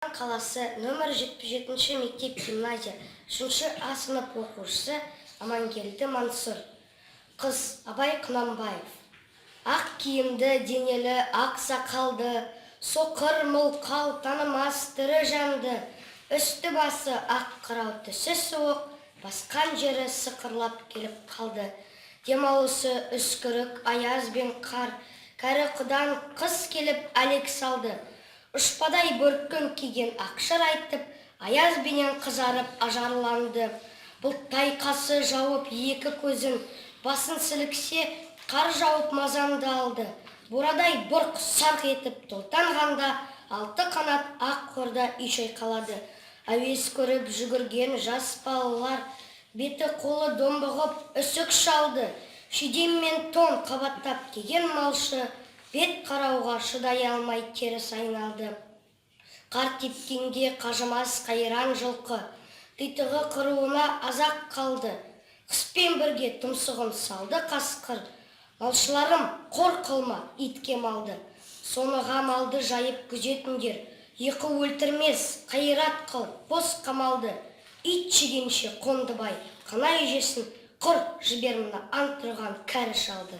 Қаласы, нөмір 77-ші мектеп гимназия, 3 А сынып оқушысы Амангелді Мансұр. Қыз, Абай Құнанбаев. Ақ киімді, денелі, ақ сақалды, соқыр, мылқау, танымас тірі жанды. Үсті басы ақ қырау, түсі суық, басқан жері сықырлап келіп қалды. Демалысы үскірік, аяз бен қар, кәрі құдан қыс келіп әлек салды. Ұшпадай бөркін киген ақшыр айтып, аязбенен қызарып ажарланды. Бұлттай қасы жауып екі көзін, басын сіліксе, қар жауып мазамды алды. Бурадай бұрқ сарқ етіп толтанғанда, алты қанат ақ қорда үй шайқалады. Әуес көріп жүгірген жас балалар беті қолы домбығып үсік шалды. Шидем мен тон қабаттап киген малшы бет қарауға шыдай алмай теріс айналды. Қар тепкенге қажымас қайран жылқы, титығы қыруына аз-ақ қалды. Қыспен бірге тұмсығын салды қасқыр. Малшыларым, қор қылма итке малды. Соныға малды жайып күзетіңдер. Ұйқы өлтірмес, қайрат қыл, бос қамалды. Ит жегенше Қондыбай, қанай жесін, құр жібер мына ант ұрған кәрі шалды.